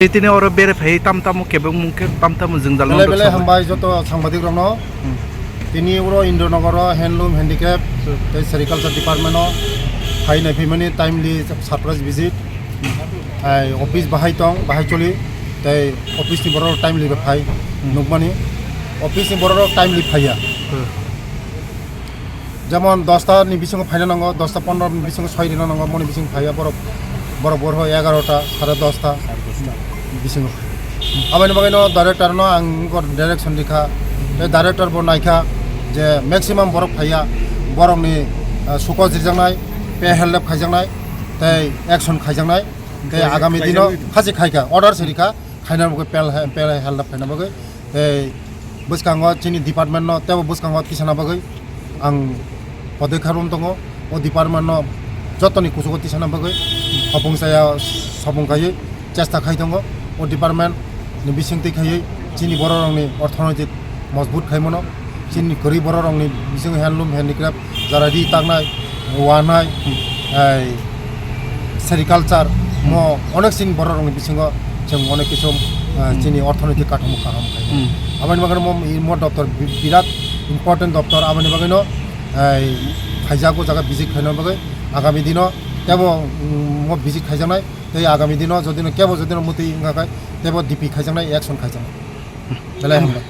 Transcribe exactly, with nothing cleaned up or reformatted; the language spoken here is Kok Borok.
Tini oro bere phai tam tamo kebengmung khe tam tamo jwngjal no Belai belai doksa hambai joto sangbadik rokno. Hmm. Tini oro Indonogoro handloom handicraft tei sericulture department o phai nai phaimani timely surprise visit. Ai office bahai tong, bahai choli, tei office ni borok timely bai phai Hmm. nukmani. Office ni borok timely phaiya. Hmm. Jemon dosta ni bisingo phaina nango, dosta pondro ni bisingo soi rina nango, moni bisingo phaiya borok, borok borho egarota, sare dosta bisingo. Aboni bagwi no director no ang gor direction rikha, tei director bo naikha je maximum borok phaiya, borok ni, ah, suko jirjaknai, pay held up khaijaknai, tei action khaijaknai, tei agami dino khasi khaikha, order se rikha, khaina bagwi pay, pay held up khaina bagwi. Tei bwskango chini department no teibo bwskango tisana bagwi ang podoi kharwng tongo. O department no jotoni kuchugo tisana bagwi hopung chaya sopung khaiwi chesta khai tongo. O department ni bisingtwi khaiwi chini borok rokni orthonoitik mojbut khai mano. Chini kwrwi borok rokni bisingo handloom handicraft jara ri taknai, wanai, ai, sericulture, mo onek chini borok rokni bisingo chwng onek kisu, ah, Hmm. chini orthonoitik kathamo kaham khai. Hmm. Aboni bagwi mo, mo doptor bi-, birat important doptor, aboni bagwino, ai, khaijak o jaga visit khaina bagwi agami dino tebo, mm, mo visit khaijaknai tei agami dino jodino kebo jodino mwtwi wngkha khe tebo D P khaijaknai, action khaijaknai. Belai hambai.